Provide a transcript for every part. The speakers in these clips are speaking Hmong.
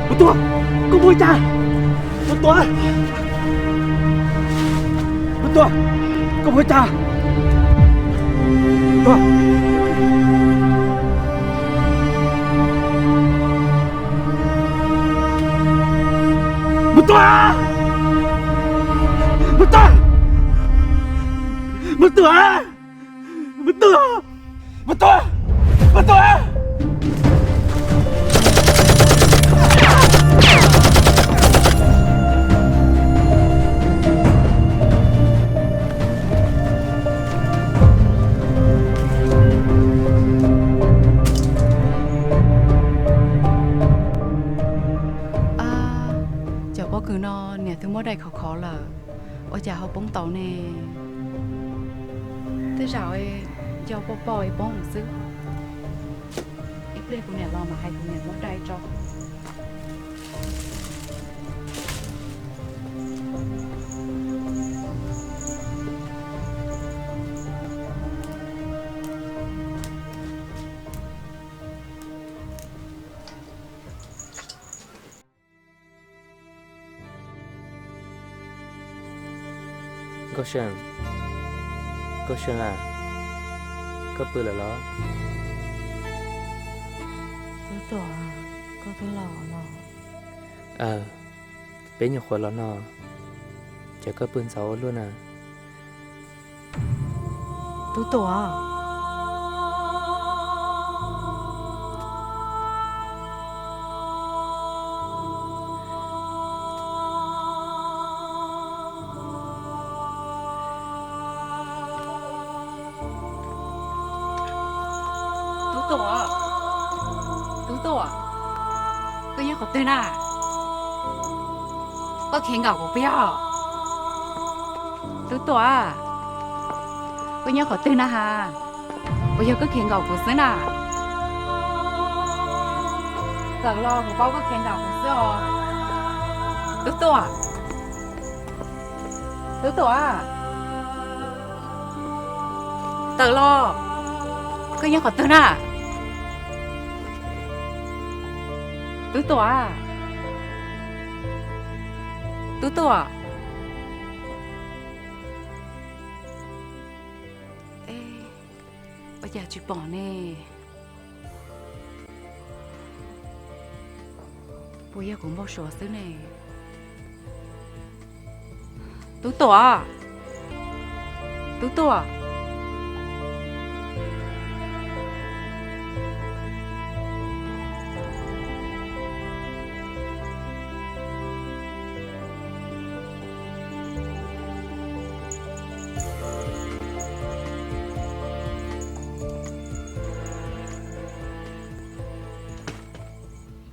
Nkauj Tuam, koj puas ua cas? Nkauj Tuam, Nkauj Tuam, koj puas ua cas? Nkauj Tuam, Nkauj Tuam, Nkauj Tuam, Nkauj Tuam, Nkauj Tuam, Nkauj Tuam, Nkauj Tuam. Cov pob kws no niam twb muab dai khov khov lawm, ua cas ho poob tau ne? Tej zaum yog poj poj poob xwb. Ib pliag kuv niam los mas hais kuv niam muab dai tso. Nkauj Seej, Nkauj Seej a, koj pw lawm los? Tub Tuam, koj twb los los? Peb nyuam qhuav los no, ces koj pw ntxov ua luaj na. Tub Tuam. Tub Tuam, Tub Tuam, koj nyob qhov twg na? Koj khev nkaum kuv puas yog? Tub Tuam, koj nyob qhov twg na has? Puas yog koj khev nkaum kuv xwb na? Txawm los kuv paub koj khev nkaum kuv xwb os. Tub Tuam, Tub Tuam, tawm los, koj nyob qhov twg na? Tub Tuam, Tub Tuam. Ua cas tsis pom ne? Puas yog kuv npau suav xwb ne? Tub Tuam, Tub Tuam.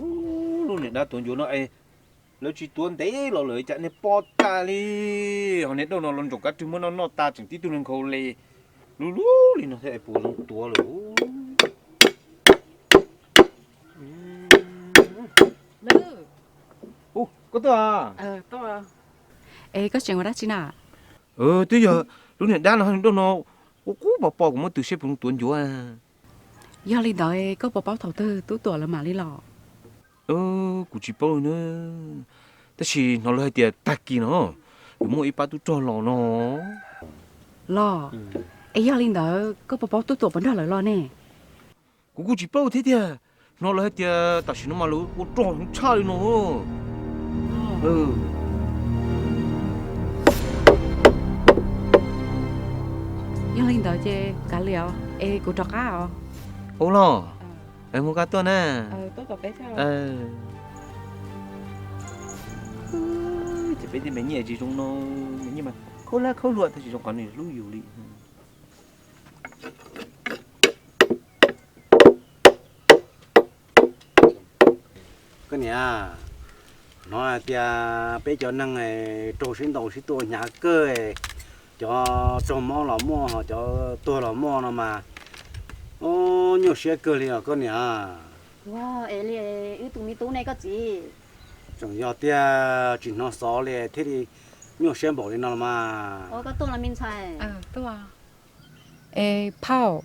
Ub, lub niag dab tuav ncuav no es lawv tsis tuav ntev los lawm cas niag pob tas li. Ho niag dauj no los ntsoov kab rwg muab noj noj tas tseem tib tug niag nkhaus li. Lub lub li no thiab es puas zoo tuav lawm. Ub, koj tuaj. Es koj tseem ua dab tsi na? Twb yog lub niag dab no, niag dauj no, kuv qub pos pos kuv muab tws seb puas zoo tuav ncuav. Yog li ntawd koj puas paub thaum twg Tub Tuam lawv mam li los? Kuv tsis paub li na, tab sis hnov lawv hais tias tag kis no yuav muaj ib pab tub rog los no. Los, es yog li ntawd koj puas paub Tub Tuam puas nrog lawv los ne? Kuv kuj tsis paub thiab tiag, hnov lawv hais tias tam sim no mas lawv ua rog heev tshaj li no. Yog li ntawd ces kav liam, es kuv rov qab os. Ua los, mus koj tuaj na. Ces peb tej me nyuam tsis zoo no, me nyuam mas khaub hlab khaub hluas tab sis zoo qhov nws hlub yus li. Koj niam, hnov hais tias peb cov neeg raug sib ntaus sib tua hnyav kawg, cov raug mob los muaj, cov tuag los muaj no mas, nyuaj siab kawg li os koj niam. Ua, es li wb tus me tub ne koj txiv? Tseem yog tiag, tsis hnov xov li thiaj li nyuaj siab npaum li no los mas. Ua, koj tuaj los me ntxhais? Es phauj,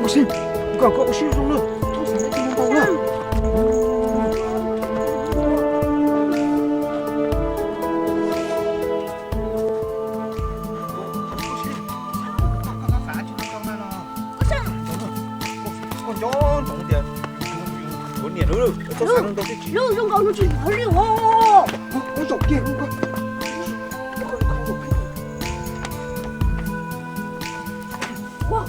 Nkauj Seej, koj ua siab zoo na, txhob xav dab tsi ntau na. Koj nco ntsoov tias kuv niam lub, txhob xav ntau tib si. Lub zoo nkaus nws tsis hnov li os. Koj zaum kiag. Ua,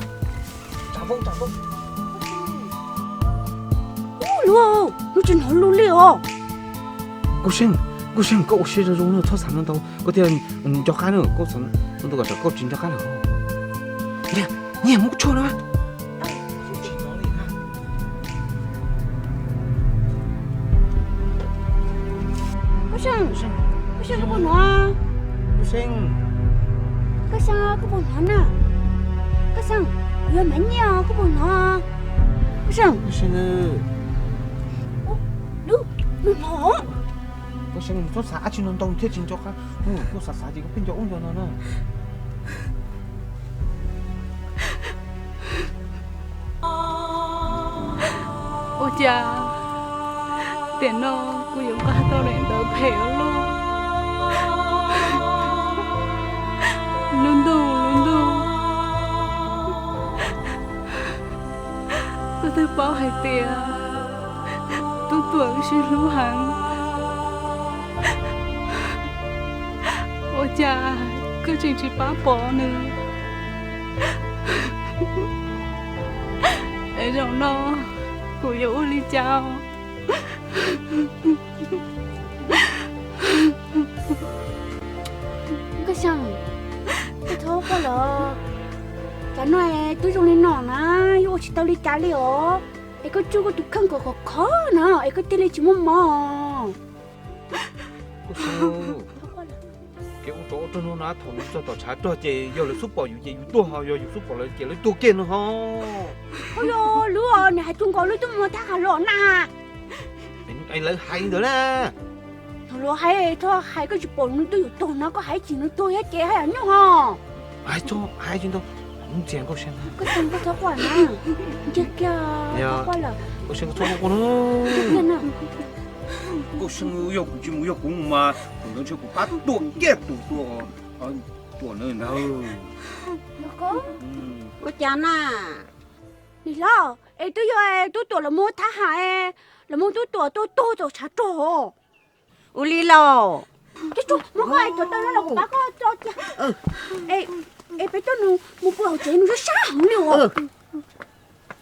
ub, luag, nws tsis hnov lus li os. Nkauj Seej, Nkauj Seej, koj ua siab zoo zoo na, txhob xav ntau, koj thiaj nco qab na, koj xav ntau kom tsam koj tsis nco qab lawm. Nyiam, nyiam muab tshuaj no. Nkauj Seej, Nkauj Seej, koj puas hnov? Nkauj Seej, Nkauj Seej, koj puas hnov na? Nkauj Seej, kuv yog Maiv Nyiaj os, koj puas hnov? Nkauj Seej, Nkauj Seej, nws hnov. Nkauj Seej, txhob xav dab tsi no ntau thiaj tsis nco qab, koj xav xav ces koj pheej nco ub nco no na. Ua cas tiam no kuv yuav nqa tau daim ntawv phem ua luaj? Lub ntuj, lub ntuj, koj twb paub hais tias Tub Tuam wb sib hlub heev, ua cas koj tseem tsis pab pom nws? Zaum no kuv yuav ua li cas? Nkauj Xyooj, koj txhob quaj lawm. Cov no twb zoo li no na, yuav ua tsis tau li cas li os. Es koj tsuj koj tus kheej kom khov kho na, es koj thiaj li tsis muaj mob. Nkauj Xyooj, kev ua tsov ua rog no na, thaum yus txog tom tshav rog ces yog lawv xub pom yus ces yus tuag ho, yog yus xub pom lawv ces lawv tuag kiag no ho. Ua yog lub os, nws hais txog nkaus lub tuaj mus thab ham los na. Es lawv hais li ntawd na. Thaum luag hais txhob hais, koj tsis pom nws tuaj yuav tuag no, koj hais tsis nws tuag thiab ces haj yam nyuaj ho. Hais txhob hais tsis ntau, kuv ntxias Nkauj Xyooj. Nkauj Xyooj, koj txhob quaj na. Ntsiag kiag, txhob quaj lawm. Nkauj Xyooj, koj txhob quaj quaj na. Nkauj Xyooj, yog kuv tsis mus, yog kuv mus mas kuv ntawd ntshe kuv pab tuag kiag tus tuaj, tuaj na ntag. Ua cas na? Nim hlob, es twb yog tub tuam lawv muab thab ham, lawv muab tub tuam tua tuag tom tshav rog. Ua li los. Muab koj tuam taw no los kuv pab koj tso cia. Es peb tuaj nws mus pw hauv tsev, nws sab sab heev li os.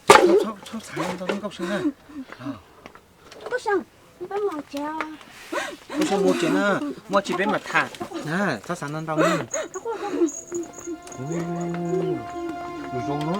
Txhob xav ntau, Nkauj Xyooj. Nkauj Xyooj, peb mus hauv tsev. Nkauj Xyooj, mus tsev na, muaj tsis peb mam tham. Txhob xav ntau ntau na. Nws zoo no.